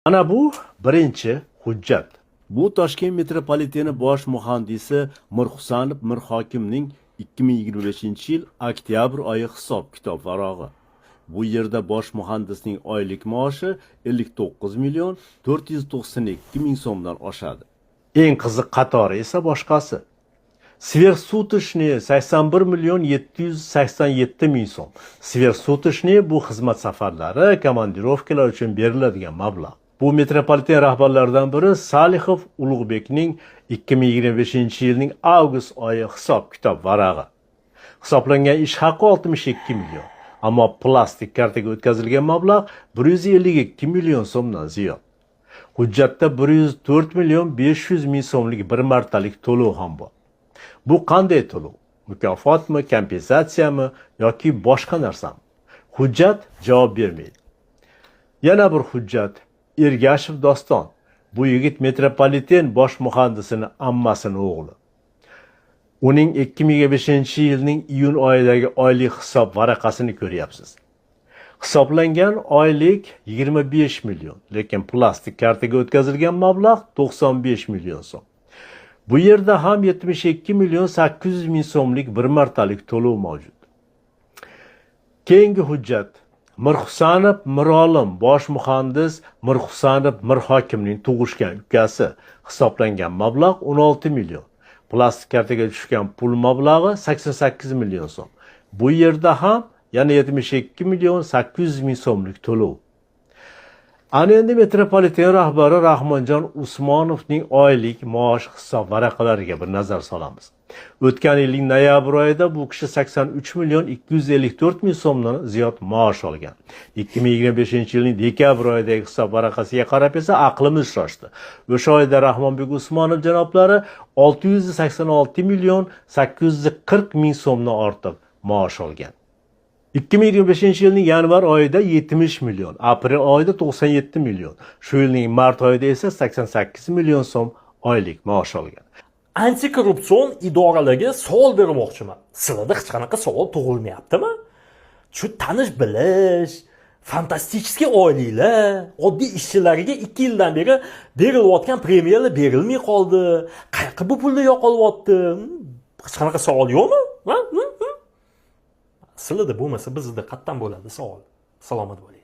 Mana bu birinchi hujjat. Bu Toshkent metropoliteni bosh muhandisi Mirhusanov Mirhokimning 2025-yil oktyabr oyi hisob-kitob varog'i. Bu yerda bosh muhandisning oylik maoshi 59 million 492 ming so'mdan oshadi. Eng qiziq qatori esa boshqasi. Сверхсуточный 81 million 787 ming so'm. Сверхсуточный bu xizmat safarlari, komandirovkalar uchun beriladigan mablag'. Bu metropoliten rahbarlaridan biri Salihov Ulug'bekning 2025-yilning avgust oyi hisob-kitob varag'i. Hisoblangan ish haqi 62 million, ammo plastik kartaga o'tkazilgan mablag' 152 million so'mdan ziyod. Hujjatda 104 million 500 ming so'mlik bir martalik to'lov ham bor. Bu qanday to'lov? Mukofotmi, kompensatsiyami yoki boshqa narsami? Hujjat javob bermaydi. Yana bir hujjat: Ergashev Doston. Bu yigit metropoliten bosh muhandisini ammasini o'g'li. Uning 2025-yilning iyun oyidagi oylik hisob varaqasini ko'ryapsiz. Hisoblangan oylik 25 million, lekin plastik kartaga o'tkazilgan mablag' 95 million so'm. Bu yerda ham 72 million 800 ming so'mlik bir martalik to'lov mavjud. Keyingi hujjat: Mirhusanov Mirolim, bosh muhandis Mirhusanov Mirhokimning tug'ishgan ukasi. Hisoblangan mablag' 16 million. Plastik kartaga tushgan pul mablag'i 88 million so'm. Bu yerda ham yana 72 million 800 ming so'mlik to'lov. Ana endi metropoliten rahbari Rahmonjon Usmonovning oylik maosh hisob varaqalariga bir nazar solamiz. O'tgan yilning noyabr oyida bu kishi 83 million 254 ming so'mdan ziyod maosh olgan. 2025-yilning dekabr oyidagi hisob varaqasiga qarab esa aqlimiz shoshdi. O'sha oyda Rahmonbek Usmonov janoblari 686 million 840 ming so'mdan ortiq maosh olgan. 2025-yilning yanvar oyida 70 million, aprel oyida 97 million, shu yilning mart oyida esa 88 million so'm oylik maosh olgan. Antikorrupsion idoralarga savol bermoqchiman. Sizlarda hech qanaqa savol tug'ilmayaptimi? Shu tanish bilish, фантастический oyliklar, oddiy ishchilarga 2 yildan beri berilayotgan premiyalar berilmay qoldi. Qayoqqa bu pullar yo'qolyapti? Hech qanaqa savol yo'qmi? Ha? Sizlarda bo'lmasa, bizda qayerdan bo'ladi savol? Salomat bo'ling.